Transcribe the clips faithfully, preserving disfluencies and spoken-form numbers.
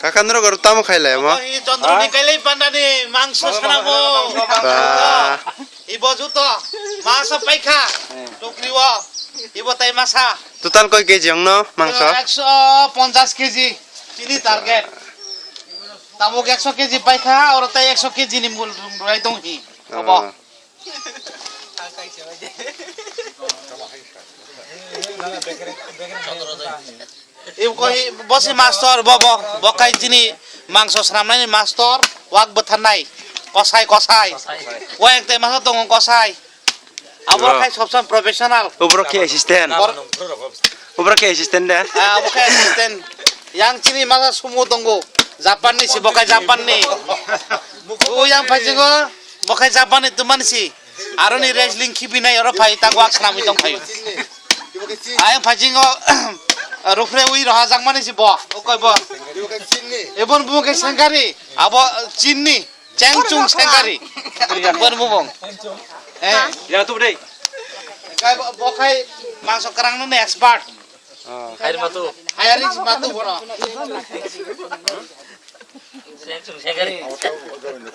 Kaka norok oro tamo khailai mo? Ohi Chandra ni kailai panda ni mangso sanamo. Ba. Ibo juto masa paikha. Tokri o. Ibo tai masa. Total koi K G ongno mangso? Ekso ponchas K G. Chini target. Tabuk ekso K G paikha, oro tai ekso K G ni mul rung rwai tong hi. Obo. Ah. Ibo koi bosi master bo, bo, bo kai chini mangso swnamnai ni master, wak bwtharnai, kosai, kosai. Wa ek tai masa tongo kosai. Abo khai sob som professional. Ubro khe assistant. Bor- Ubro khe assistant de. Ah, abo khai assistant. Yang chini masa sumo tongo. Japan ni si, bo khai Japan ni. O yang phaijingo, bo khai Japan ni tumani si. Aro ni wrestling khibinai oro phai tak wak swnamwi tong phaio. Ayang phaijingo, rufre ui roha jangmani si bo. O koi bo. Ebon bumo khe sengkari. Abo chinni. Chengchung sengkari. Bor bubong. Eh. Ya tu dei. Kai bo, bo khai mangso kwrang nani expert. Hai matu. Hai ari matu bono. Chengchung sengkari.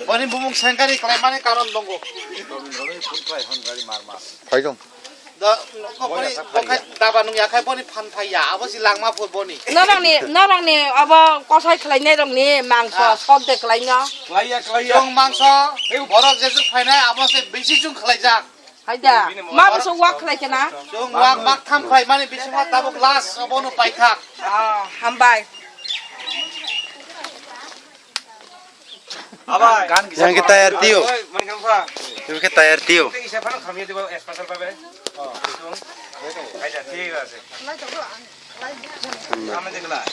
Boni bumung sengkari khlaimani karon tongo. Phaijong. Da, boni, bo khai daba nung ya khai boni phan phai ya, abo si langma phur boni. Norokni, norokni abo kosai khlainai rokni mangso, ah, sodde khlaino. Khlaiya, khlaiya. Chwng mangso, borok jesuk phainai, abo se bisi chwng khlaijak. Haida, ma bwswk wak khlai khe na? Chwng wak bak tham khlaimani bisingo tabuk last obono paithak. Ah, hambai. Abai. Yang kita ya, Tio. Oi, mani khamsa. Yang kita ya, Tio. Tei isa phano khamya dibo special bhabe. Oh. Hai da, thik ase. Khamya dikla.